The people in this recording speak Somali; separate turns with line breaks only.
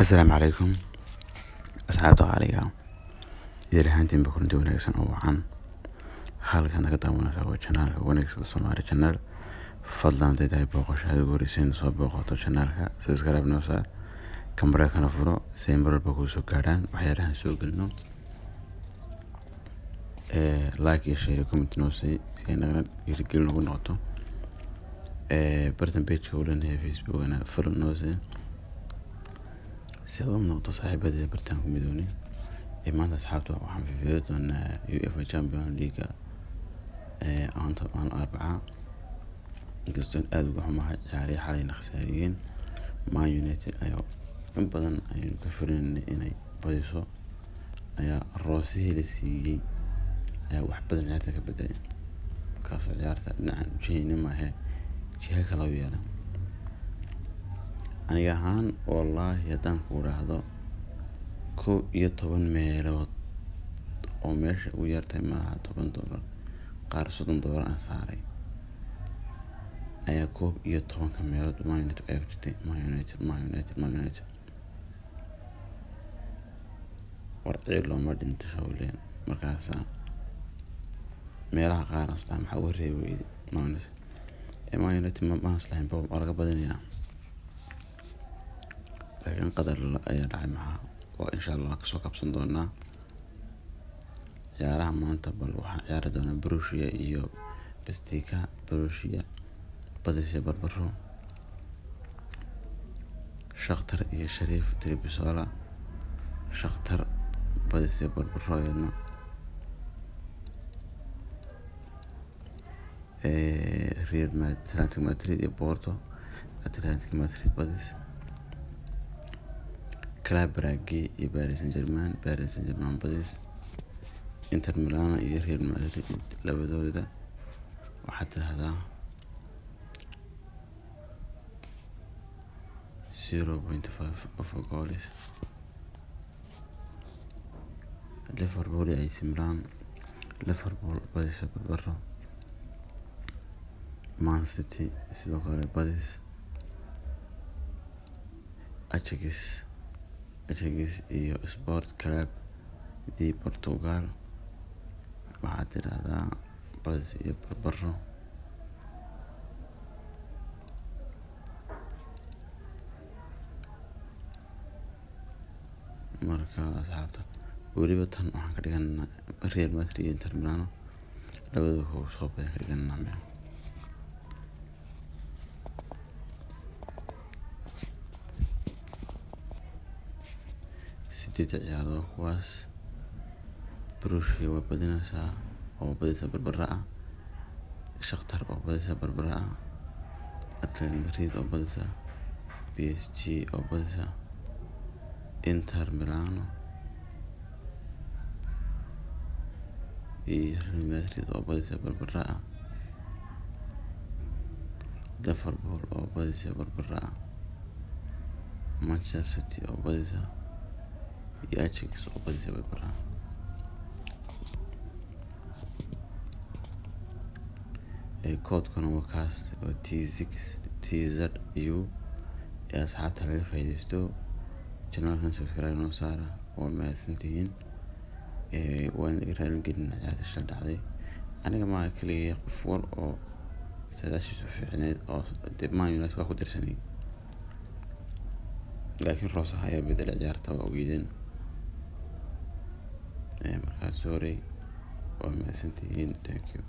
Asalaamu calaykum asxaabta qaaliga, idil ahaantiinba kulanti wanaagsan oo wacan. Halkan naga daawanaysa waa channelka Wanaagsan Soomaali Channel. Fadlan haday tahay booqasho ugu horreysay soo booqato channelka, subscribe noo saar, gambaleelkana furo si ay mar walba kuu soo gaadhaan waxyaalahan soo gelino. Like iyo share iyo comment noo sii si ay nagana dhiirigelin ugu noqoto. Bartan page-ka uu leenahay Facebookana follow noo sii si aad uga noqoto saaxiibadii bartaan ku midoonay. Maanta asxaabta waxaan fiiri doonaa UEFA Champions League maanta maalin Arbaca. Inkastoo aad uga xumahay ciyaarihii xalayna khasaariyeen, Man United ayaa in badan ayaynu ka filaynay inay badiso, ayaa roosihii la siiyey ayaa wax badan ciyaarta ka bedelay, kaasoo ciyaarta dhinacan ujihayni maahe jiha kale u yeelay. Aniga ahaan, wallaahi haddaan ku idhaahdo 11 meelood oo meesha ugu yartahay malaha $10, qaar $30 aan saaray, ayaa 11-ka meelood Man United ayaa ku jirtay. Man United, Man United, Man United, war ciil looma dhinto shawleen. Markaasaa meelaha qaar asla maxaa uga reebi weyday Man United? Man United ma aslahayn waa laga badinayaa, laakiin qadar ayaa dhacay. Maxaa waa insha Allah kasoo kabsan doonaa ciyaaraha maanta. Bal waxaan ciyaari doonaa Borussia iyo Benfica. Borussia badisay barbaro. Shakhtar iyo Sheriff Tiraspol, Shakhtar badisay barbaro iyadna. Real Atletico Madrid iyo Porto, Atletico Madrid badis. Club Brugge iyo Paris Saint-Germain, Paris Saint-Germain badis. Inter Milan iyo Real Madrid labadooda waxaad tirahdaa 0.5 of goals. Liverpool iyo AC Milan, Liverpool badisa barbaro. Man City sidoo kale badis. Ajax iyo Sport Club de Portugal waxaad tirahdaa badis iyo barbaro. Marka asxaabta, weliba tan waxaan ka dhiganaa Real Madrid iyo Inter Milan labadooda soo badan ka dhiganaa. Sideed ciyaarood kuwaas Borussia waa badinaysaa oo badisa barbaro ah, Shakhtar oo badisa barbaro ah, Atletico Madrid oo badisa, PSG oo badisa, Inter Milan iyo Real Madrid oo badisa barbaro ah, Liverpool oo badisa barbaro ah, Manchester City oo badisa iyo Ajax oo badisa barbaro ah. Koodkuna waa kaas, waa T6 TZU. Ee asxaabta laga faa'iidaysto, channelkan subscribe noo saara. Waa mahadsantihiin. Waan iga raali gelin ciyaarta shalay dhacday. Aniga ma kaliya, qof wal oo saadaashiisu fiicneed oo dee Man United waa ku dirsanay, laakiin Roosaha ayaa bedelay ciyaarta, waa ogeydeen. Markaa sorry, waa mahadsantihiin, thank you.